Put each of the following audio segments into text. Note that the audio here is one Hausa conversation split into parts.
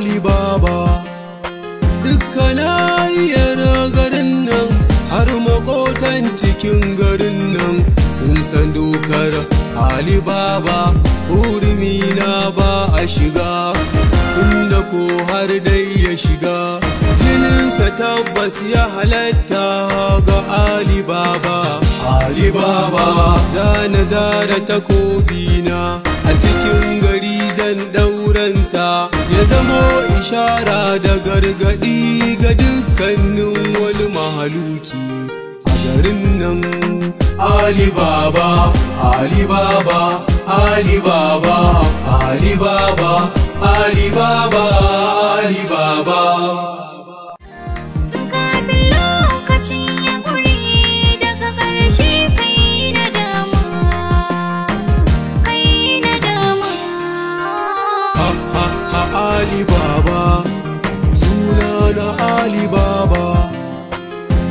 Ali Baba. Dukkanayar garin nan har makotan cikin garin nan sun san dokar Ali Baba. Hurumi na ba a shiga, tunda ko har dai ya shiga, jininsa tabbas ya halatta ga Ali Baba. Ali Baba zana zara takobina a cikin gari zan ɗauransa, ya zamo ishara da gargaɗi ga dukkanin wani mahaluki a garin nan. Ali Baba, Ali Baba, Ali Baba, Ali Baba, Ali Baba, Ali Baba. Tun kafin lokaci ya ƙure daga ƙarshe kai na dama, kai na dama. Ha ha ha Ali Baba, suna na Ali Baba,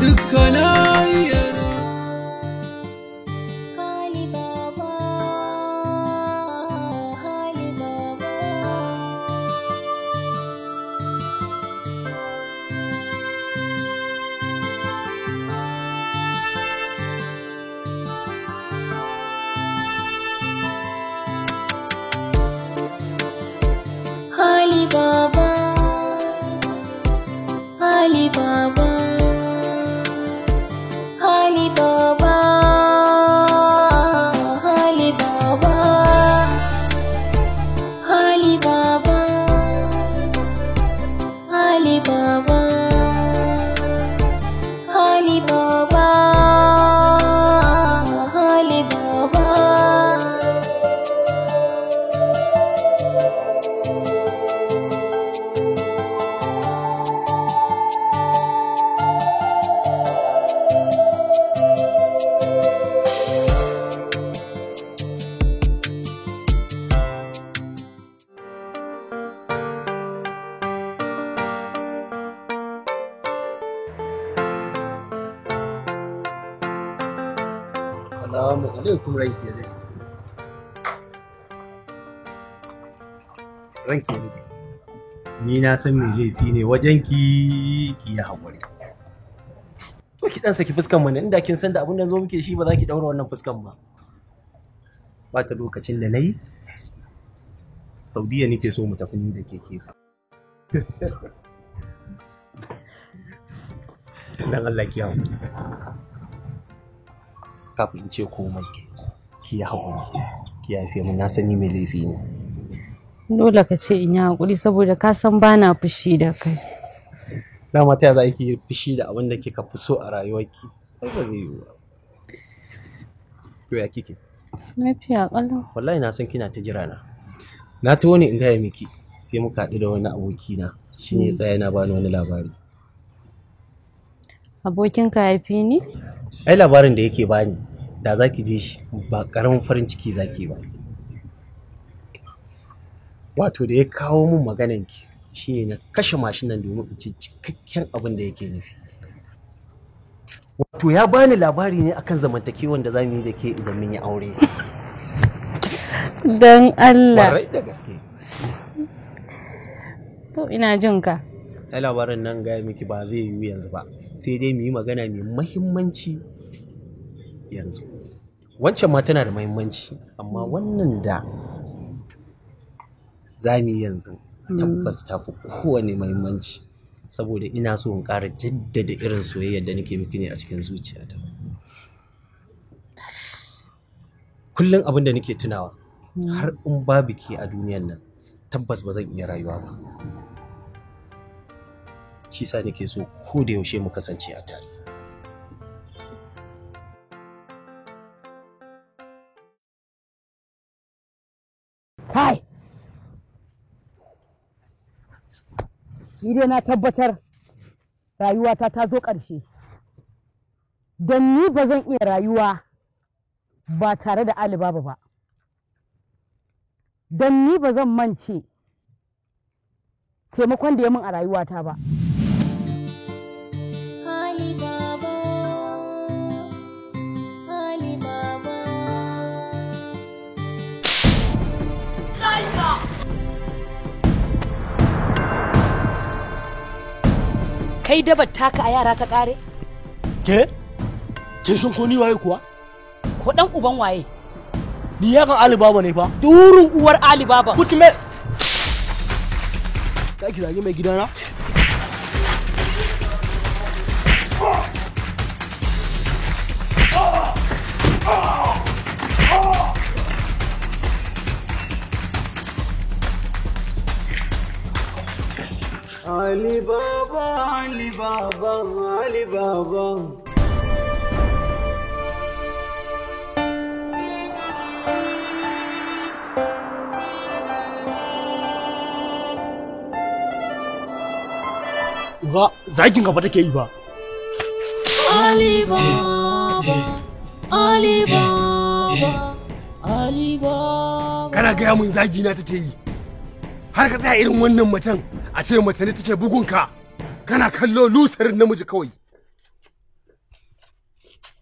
dukkanayar Ali Baba, Ali Baba. Ali Baba, Ali Baba, Ali Baba, Ali Baba, Ali Baba, Ali Baba, Ali Baba, Ali Baba. Salamu alaikum ranki ya daɗe. Ranki ya daɗe. Ni na san mai laifi ne wajen ki ki yi haƙuri. To ki ɗan saki fuskan mana inda kin san da abin da zo muke shi ba za ki ɗaura wannan fuskan ba. Bata lokacin da na yi, Saudiya nake so mu tafi ni da keke. Dan Allah ki haƙuri. Kafin in ce komai ki yi haƙuri ki yafe mu, na sani mai laifi ne. Dole ka ce in yi haƙuri saboda ka san ba na fushi da kai. Dama ta za ki fushi da abin da kika fi so a rayuwarki? Ai ba zai yiwu ba. To ya kike? Lafiya ƙalau. Wallahi na san kina ta jira na. Na taho ne in gaya miki, sai muka haɗu da wani aboki na, shine ya tsaya yana bani wani labari. Abokinka ya fi ni? Ai labarin da yake bani da za ki ji shi ba ƙaramin farin ciki za ki ba. Wato da ya kawo min magananki shine na kashe mashin nan domin in ci cikakken abin da yake nufi. Wato ya bani labari ne akan zamantakewan da za mu yi da ke idan mun yi aure. Don Allah. Kwarai da gaske. To ina jin ka. Ai labarin nan gaya miki ba zai yiwu yanzu ba, sai dai mu yi magana mai mahimmanci yanzu. Wancan ma tana da mahimmanci, amma wannan da za mu yi yanzu tabbas ta fi kowane mahimmanci, saboda ina so in ƙara jaddada irin soyayyar da nake miki ne a cikin zuciyata. Kullum abin da nake tunawa, har in babu ke a duniyan nan tabbas ba zan iya rayuwa ba. Shi sa nake so ko da yaushe mu kasance a tare. Kai! Ni dai na tabbatar rayuwata ta zo ƙarshe. Don ni ba zan iya rayuwa ba tare da Alibaba ba. Don ni ba zan mance taimakon da ya min a rayuwata ba. Ali Baba, Ali Baba. Kai dabar taka a yara ta kare? Ke? Ke sun ko ni waye kuwa? Ko dan uban waye? Ni yakan Alibaba ne fa. Durun uwar Alibaba. Kutume. Ka ki zage mai gidana? Ali Baba, Ali Baba, Ali Baba. Uga zakin gaba take yi ba. Ali Baba, Ali Baba, Ali Baba. Kana gaya mun zagi na take yi. Har ka tsaya irin wannan macen a ce mace ne take bugun ka. Kana kallo lusarin namiji kawai.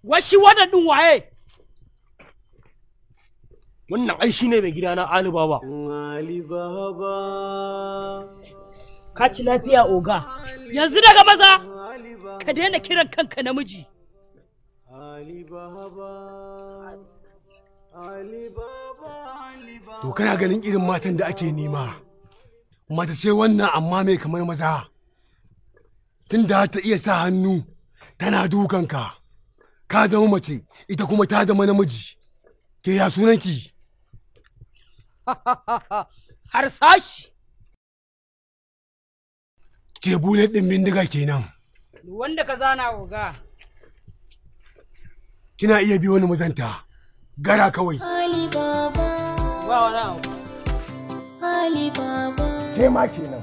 Washi wannan din waye? Wannan ai shine mai gidana Ali Baba. Ali Baba. Ka ci lafiya oga. Yanzu daga maza ka daina kiran kanka namiji. Ali Baba. Ali Baba, Ali Baba. To kana ganin irin matan da ake nema. Mace ce wannan amma mai kamar maza. Tunda ta iya sa hannu tana dukanka. Ka zama mace ita kuma ta zama namiji. Ke ya sunanki? Harsashi. Ce bullet ɗin bindiga kenan. Wanda ka zana oga. Kina iya biyo ni mazanta. Gara kawai. Ali Baba. Ba wani abu. Ali Baba. Ke ma kenan.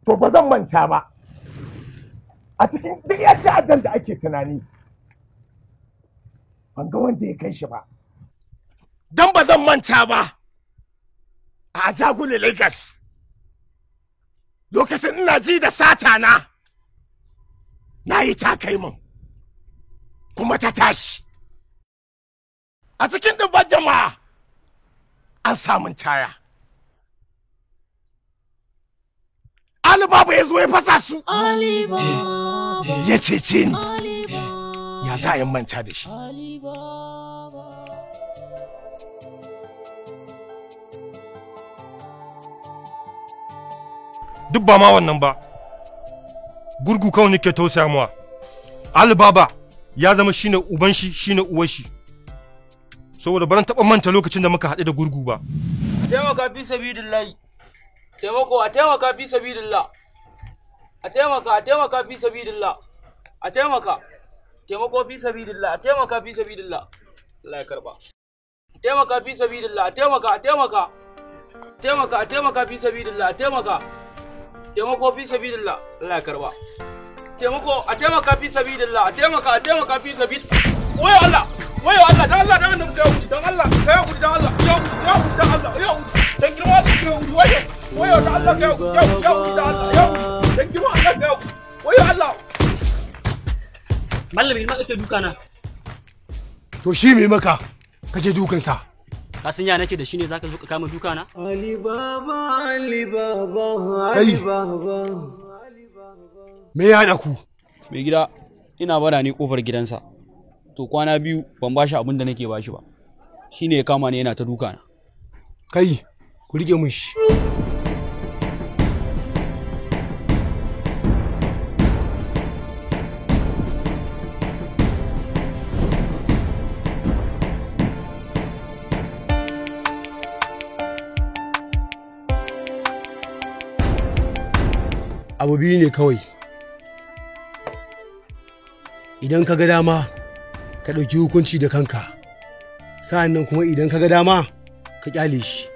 To ba zan manta ba. A cikin duk yan ta'addan da ake tunani. Ban ga wanda ya kai shi ba. Dan ba zan manta ba. A Ajagule Lagos. Lokacin ina ji da sata na. Na yi ta kai min. Kuma ta tashi. A cikin dubban jama'a an samun taya. Ali Baba ya zo ya fasa su. Ali Baba. Ya cece ni. Ali Baba. Ya za a yi manta da shi. Ali Baba. Duk ba ma wannan ba. Gurgu kawai nake tausaya mawa. Ali Baba ya zama shine uban shi shine uwar shi. Saboda baran taɓa manta lokacin da muka haɗu da gurgu ba. A taimaka fi sabilillahi. Taimako a taimaka fi sabilillah. A taimaka a taimaka fi sabilillah. A taimaka. Taimako fi sabilillah. A taimaka fi sabilillah. Allah ya karba. A taimaka fi sabilillah. A taimaka a taimaka. Taimaka a taimaka fi sabilillah. A taimaka. Taimako fi sabilillah. Allah ya karba. Taimako a taimaka fi sabilillah. A taimaka a taimaka fi sabilillah. Wayo Allah. Wayo Allah dan Allah dan annabi kai dan Allah kai hakuri dan Allah ya hakuri dan Allah ya hakuri dan girma Allah kai hakuri wayo wayo dan Allah kai hakuri ya hakuri dan Allah ya hakuri dan girma Allah kai hakuri wayo Allah. Malami ma kake duka na. To shi me maka kake dukan sa? Ka san ya nake da shi ne zaka zo ka kama duka na? Ali Baba, Ali Baba, Ali Baba. Me ya haɗa ku? Mai gida ina bara ne kofar gidansa. To kwana biyu ban bashi abin da nake bashi ba. Shine ya kama ni yana ta duka na. Kai, ku rike mun shi. Abu biyu ne kawai. Idan ka ga dama, ka ɗauki hukunci da kanka. Sa'an nan kuma idan ka ga dama, ka ƙyale shi.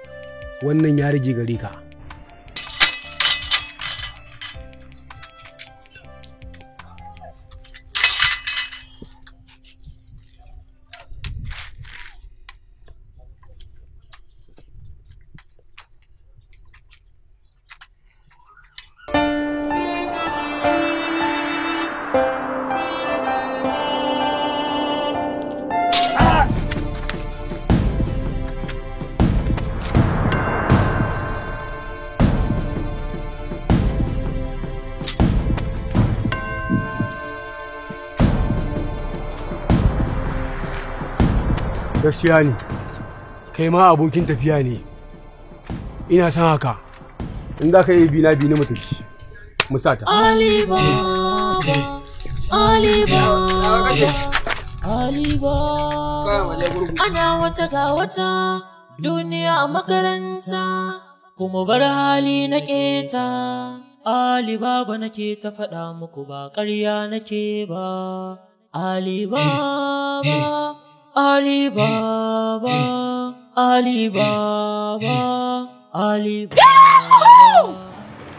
Wannan ya rage gare ka. Gaskiya ne. Kai ma abokin tafiya ne. Ina son haka. In za ka yi bi na bi ni mu tafi. Mu sa ta. Ali Baba, Ali Baba, Ali Baba. Ana wata ga wata duniya a makaranta, kuma bar hali na keta. Ali Baba nake ta faɗa muku ba ƙarya nake ba. Ali Baba, Ali Baba, Ali Baba, Ali Baba.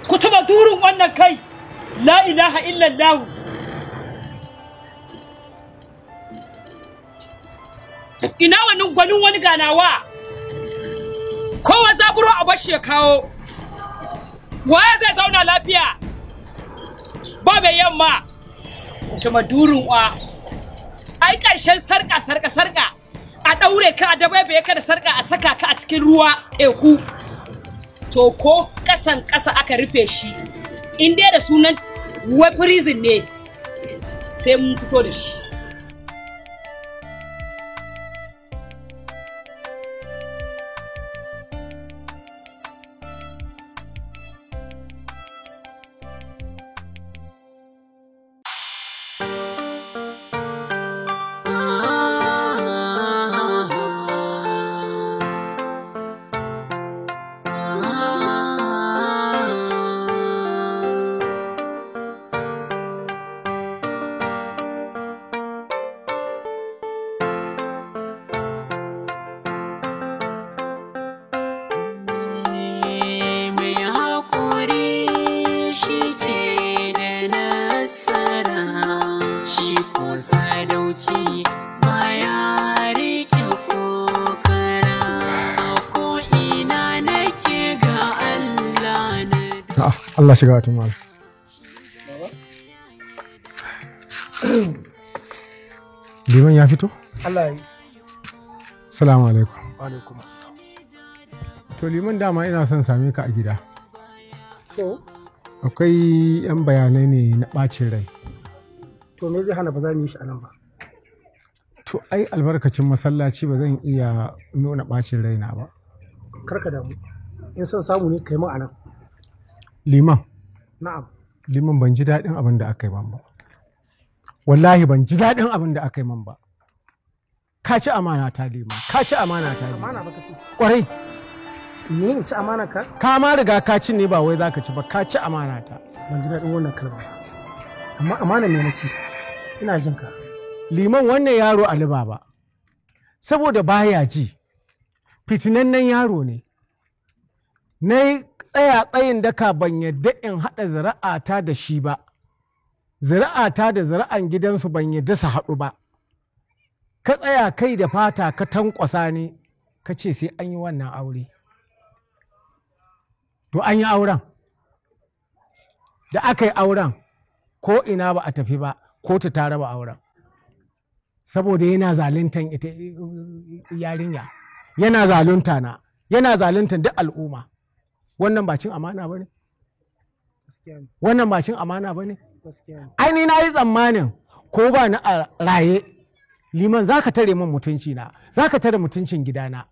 Ku taɓa durin wannan kai, la ilaha illallah. Ina wani gwanin wani ganawa, kowa zaburo a bashi ya kawo, waye zai zauna lafiya, ba mai yamma, tuma durin wa, ai ƙarshen sarƙa sarƙa sarƙa, a ɗaure ka a dabaibaye ka da sarƙa a saka ka a cikin ruwa teku. To ko ƙasan ƙasa aka rufe shi, in dai da sunan wai prison ne, sai mun fito da shi. Mai haƙuri shi ke da nasara, shi ko sadauki baya riƙe kokara. Ko ina nake ga Allah na. A'a, Allah shiga wata mal. Liman ya fito? Allah ya yi. Salamu alaikum. Wa alaikum assalam. To liman dama ina son same ka a gida. To, Akwai 'yan bayanai ne na ɓacin rai. to me zai hana ba za mu yi shi a nan ba? To ai albarkacin masallaci ba zan iya nuna ɓacin raina ba. Kar ka damu. In son samu ne kai mu a nan. Liman, Na'am. liman ban ji daɗin abin da aka yi man ba. Wallahi ban ji daɗin abin da aka yi man ba. Ka ci amana ta liman, ka ci amana ta liman. Amana baka ci. Kwarai. Ni in ci amana ka? Ka ma riga ka ci ne ba wai za ka ci ba, ka ci amana ta. Ban ji daɗin wannan kalma ba. Amma amana me na ci? Ina jin ka. Liman wannan yaro Ali Baba, saboda baya ji, fitinannen yaro ne. Na yi tsaya tsayin daka ban yadda in haɗa zira'ata da shi ba, zira'ata da zira'an gidansu ban yadda su haɗu ba. Ka tsaya kai da fata ka tankwasa ni, ka ce sai an yi wannan aure. To an yi auren. Da aka yi auren, ko ina ba a tafi ba, kotu ta raba auren. Saboda yana zaluntan ita yarinya, yana zalunta na, yana zaluntan duk al'umma. Wannan ba cin amana ba ne? Gaskiya ne. Wannan ba cin amana ba ne? Gaskiya ne. Ai ni na yi tsammanin ko ba ni a raye, liman za ka tare min mutunci na, za ka tare mutuncin gidana.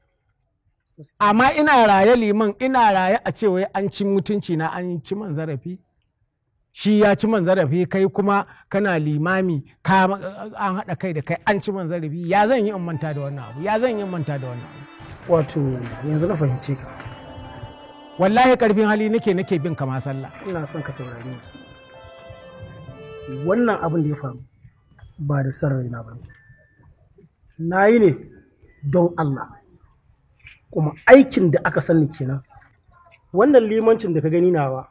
Amma ina raye liman, ina raye a ce wai an ci mutunci na, an ci man zarafi. Shi ya ci man zarafi, kai kuma kana limami ka an haɗa kai da kai an ci man zarafi. Ya zan yi in manta da wannan abu? Ya zan yi in manta da wannan abu? Wato yanzu na fahimce ka. Wallahi karfin hali nake bin kama sallah. Ina son ka saurare ni. Wannan abin da ya faru ba da son raina ba ne. Na yi ne don Allah. Kuma aikin da aka sani kenan. Wannan limancin da ka gani nawa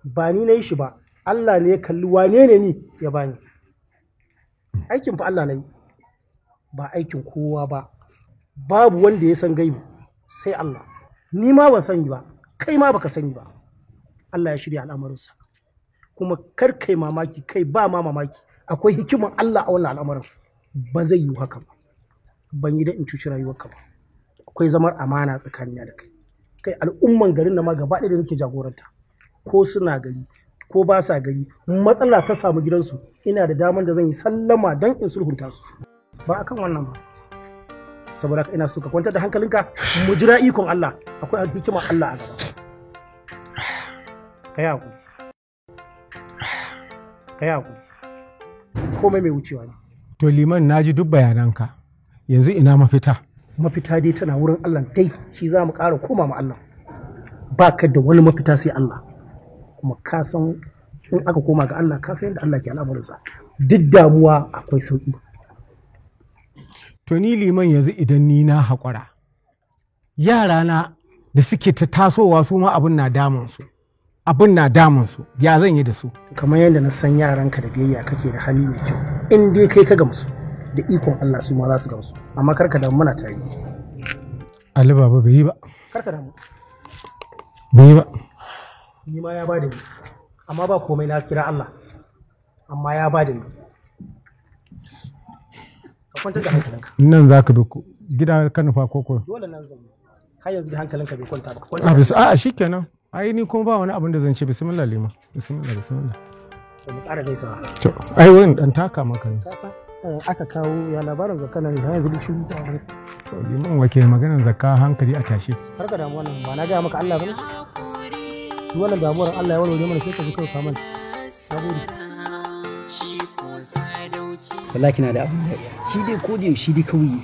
ba ni na yi shi ba. Allah ne ya kalli wane ne ni ya bani. Aikin fa Allah na yi. Ba aikin kowa ba. Babu wanda ya san gaibu sai Allah. Ni ma ban sani ba, kai ma baka sani ba. Allah ya shirya al'amarinsa. Kuma kar kai mamaki, kai ba ma mamaki. Akwai hikiman Allah a wannan al'amarin. Ba zai yiwu haka ba. Ban yi da in cuci rayuwarka ba. Akwai zamar amana tsakanina da kai. Kai al'umman garin na ma gaba ɗaya da nake jagoranta. Ko suna gari ko ba sa gari, matsala ta samu gidansu, ina da daman da zan yi sallama don in sulhunta su. Ba akan wannan ba. Saboda haka ina so ka kwantar da hankalinka, mu jira ikon Allah, akwai hikimar Allah a gaba. Ka yi hakuri, ka yi hakuri, komai mai wucewa ne. To liman, naji duk bayananka, yanzu ina mafita? Mafita dai tana wurin Allah dai, shi za mu ƙara koma ma Allah. Ba ka da wani mafita sai Allah, kuma ka san in aka koma ga Allah, ka san yadda Allah ke al'amuransa, duk damuwa akwai sauki. To ni liman, yanzu idan ni na haƙura, yarana da suke ta tasowa su ma abin na damun su, abin na damun su, ya zan yi da su? Kamar yadda na san yaranka da biyayya kake da hali mai kyau, in dai kai ka gamsu, da ikon Allah su ma za su gamsu. Amma karka damu, muna tare. Ali Baba, bai yi ba. Karka damu. Bai yi ba. Ni ma ya bada ni, amma ba komai, na kira Allah, amma ya bada ni. Ka kwantar da hankalinka. Nan za ka bi gida ka nufa koko? Dole nan zan yi. Har yanzu da hankalinka bai kwanta ba, ka kwantar A da bisa a shikenan, ai ni kuma ba wani abin da zan ce. Bismillah liman, bismillah, bismillah. To mu ƙara gaisawa. To ai wurin dan taka maka ne. Ka san aka kawo ya labarin zakka nan har yanzu duk shiru ba wani. To liman, wake maganar zakka, hankali a tashe. Kar ka damu, wannan ba na gaya maka Allah bane. Duk wannan damuwar Allah ya warware mana, sai ka ji kawai ka manta. Nagode. Shi ko sadauki Wallahi kina da abin dariya. Shi dai ko da yaushe dai kawai.